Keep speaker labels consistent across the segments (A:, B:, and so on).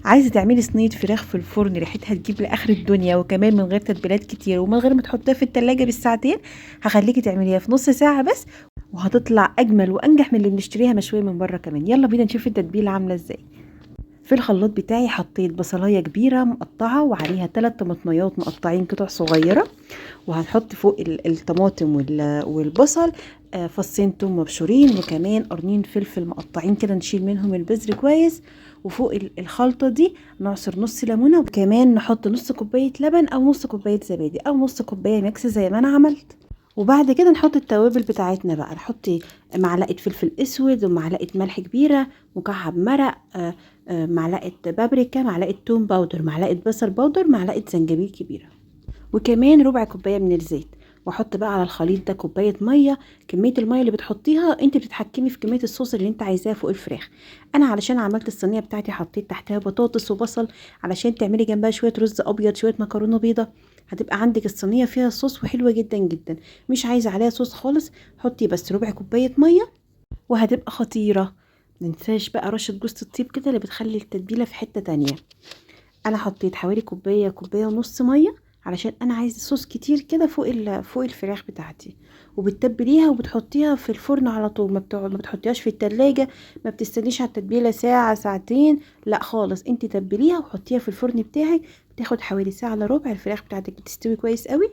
A: عايزه تعملي صينية فراخ في الفرن ريحتها تجيب لاخر الدنيا، وكمان من غير تتبيلات كتير ومن غير ما تحطيها في التلاجة بالساعتين. هخليكي تعمليها في نص ساعة بس، وهتطلع اجمل وانجح من اللي بنشتريها مشوية من بره كمان. يلا بينا نشوف التتبيله عامله ازاي. في الخلاط بتاعي حطيت بصلايه كبيرة مقطعه وعليها 3 طماطميات مقطعين قطع صغيرة، وهنحط فوق الطماطم والبصل فصين توم مبشورين، وكمان قرنين فلفل مقطعين كده نشيل منهم البذر كويس. وفوق الخلطة دي نعصر نص ليمونه، وكمان نحط نص كوباية لبن او نص كوباية زبادي او نص كوباية mix زي ما انا عملت. وبعد كده نحط التوابل بتاعتنا بقى، نحط معلقه فلفل اسود ومعلقة ملح كبيرة، مكعب مرق، معلقه بابريكا، معلقه توم powder، معلقه بصل powder، معلقه زنجبيل كبيرة، وكمان ربع كوباية من الزيت. واحط بقى على الخليط ده كوباية مية. كمية المية اللي بتحطيها انت بتتحكمي في كمية الصوص اللي انت عايزاه فوق الفراخ. انا علشان عملت الصينية بتاعتي حطيت تحتها بطاطس وبصل علشان تعملي جنبها شوية رز ابيض شوية مكرونه بيضة، هتبقى عندك الصينية فيها صوص وحلوه جدا جدا. مش عايزه عليها صوص خالص، حطي بس ربع كوباية مية وهتبقى خطيرة. مننساش بقى رشه جوز الطيب كده اللي بتخلي التتبيله في حتة تانية. انا حطيت حوالي كوباية، كوباية ونص مية علشان انا عايزه صوص كتير كده فوق الفراخ بتاعتي. وبتتبليها وبتحطيها في الفرن على طول، ما بتحطيهاش في التلاجة، ما بتستنيش على التتبيله ساعة ساعتين، لا خالص، انت تبليها وحطيها في الفرن بتاعك، بتاخد حوالي ساعة الا ربع الفراخ بتاعتك بتستوي كويس قوي.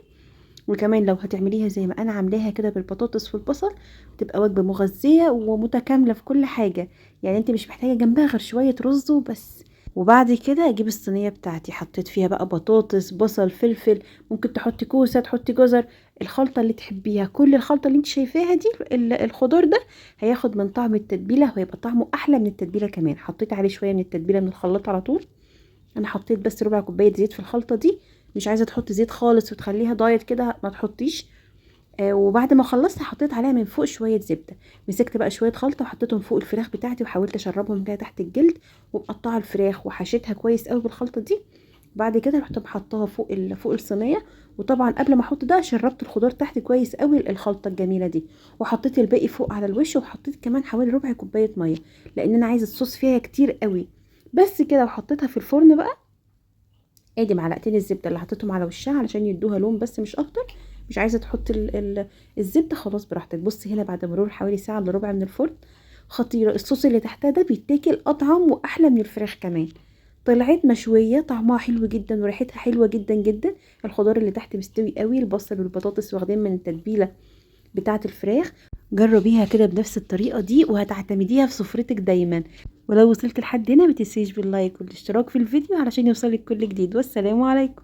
A: وكمان لو هتعمليها زي ما انا عاملاها كده بالبطاطس والبصل بتبقى وجبة مغذيه ومتكامله في كل حاجة، يعني انت مش محتاجه جنبها غير شوية رز وبس. وبعد كده اجيب الصينية بتاعتي، حطيت فيها بقى بطاطس بصل فلفل، ممكن تحطي كوسة تحطي جزر، الخلطة اللي تحبيها، كل الخلطة اللي انت شايفاها دي الخضار ده هياخد من طعم التتبيله وهيبقى طعمه احلى من التتبيله كمان. حطيت عليه شوية من التتبيله من الخلاط على طول. انا حطيت بس ربع كوباية زيت في الخلطة دي، مش عايزه تحطي زيت خالص وتخليها دايت كده ما تحطيش. وبعد ما خلصت حطيت عليها من فوق شوية زبدة. مسكت بقى شوية خلطه وحطيتهم فوق الفراخ بتاعتي، وحاولت اشربهم كده تحت الجلد، ومقطعه الفراخ وحشيتها كويس قوي بالخلطه دي. بعد كده رحت محطاها فوق الصينية، وطبعا قبل ما احط ده شربت الخضار تحت كويس قوي الخلطة الجميلة دي، وحطيت الباقي فوق على الوش، وحطيت كمان حوالي ربع كوباية مية لان انا عايزه الصوص فيها كتير قوي. بس كده. وحطيتها في الفرن بقى. ادي معلقتين الزبدة اللي حطيتهم على وشها علشان يدوها لون بس مش اكتر. مش عايزه تحط الزبدة خلاص براحتك. بصي هنا بعد مرور حوالي ساعة الا ربع من الفرن، خطيرة. الصوص اللي تحتها ده بيتاكل اطعم واحلى من الفراخ كمان. طلعت مشوية طعمها حلو جدا وريحتها حلوة جدا جدا. الخضار اللي تحت مستوي قوي، البصل والبطاطس واخدين من التتبيله بتاعه الفراخ. جربيها كده بنفس الطريقة دي وهتعتمديها في سفرتك دايما. ولو وصلت لحد هنا ما تنسيش باللايك والاشتراك في الفيديو علشان يوصلك كل جديد. والسلام عليكم.